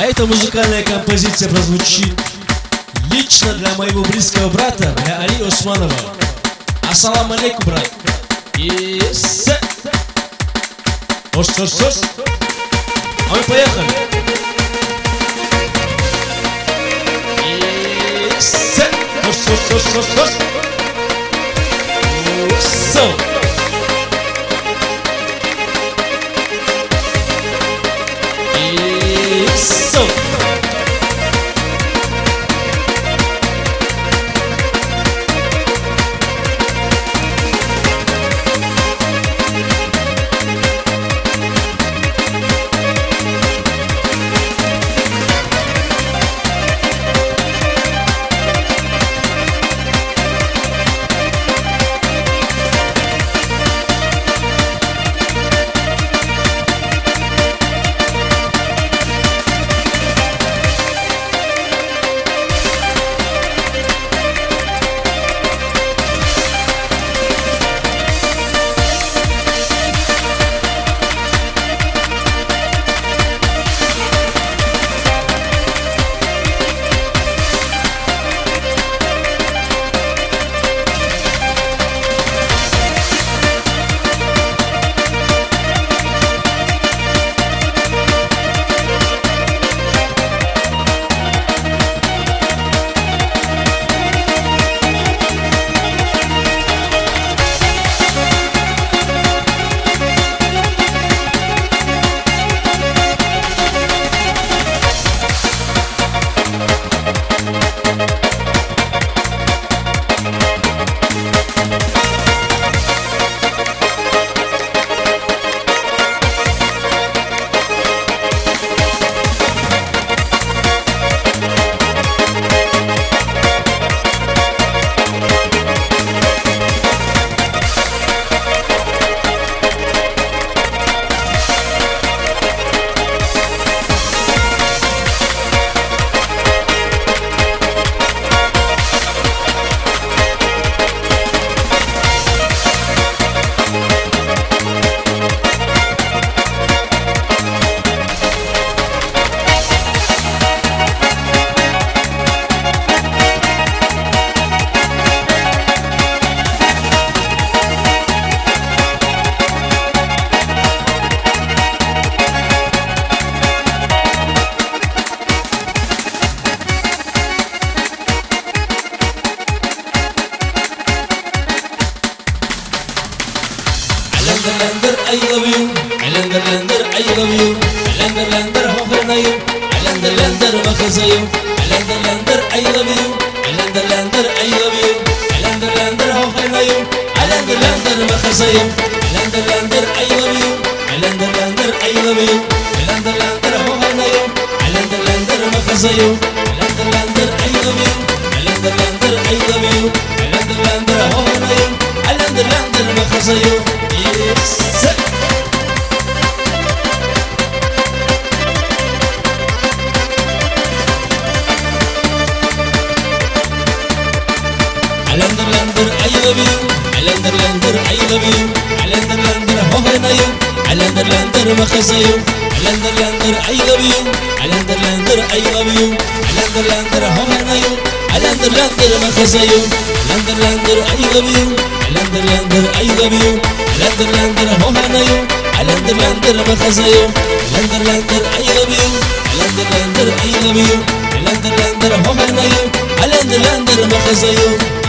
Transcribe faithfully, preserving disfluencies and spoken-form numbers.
А эта музыкальная композиция прозвучит лично для моего близкого брата, для Али Османова. Ассаламу алейкум, брат. И с-, ос, ос, ос. А мы поехали. И с-, ос, ос, ос, ос, ос. Ос. Isso! Алендер, лендер, I love you. Алендер, лендер, I love you. Алендер, лендер, хохренаю. Алендер, лендер, махасаю. Алендер, лендер, I love you. Алендер, лендер, I love you. Алендер, лендер, хохренаю. Алендер, лендер, махасаю. Алендер, лендер, I love you. Алендер, лендер, I love you. Алендер, лендер, хохренаю. Алендер, лендер, махасаю. Алендер, лендер, I love you. Алендер, лендер, I love you. Алендер, лендер, хохренаю. Алендер, лендер, махасаю. Yes. Алендер, лендер, I love you. Алендер, лендер, I love you. Алендер, лендер, хохренаю. Алендер, лендер, махасаю. Алендер, лендер, I love you. Алендер, лендер, I love you. Алендер, лендер, хохренаю. Алендер, лендер, махасаю. Алендер, лендер, I love you. Алендер, лендер, I love you. Алендер, лендер, хохренаю. Алендер, лендер, махасаю. Алендер, лендер, I love you. Алендер, лендер, I love you. Алендер, лендер, хохренаю. Алендер, лендер, махасаю.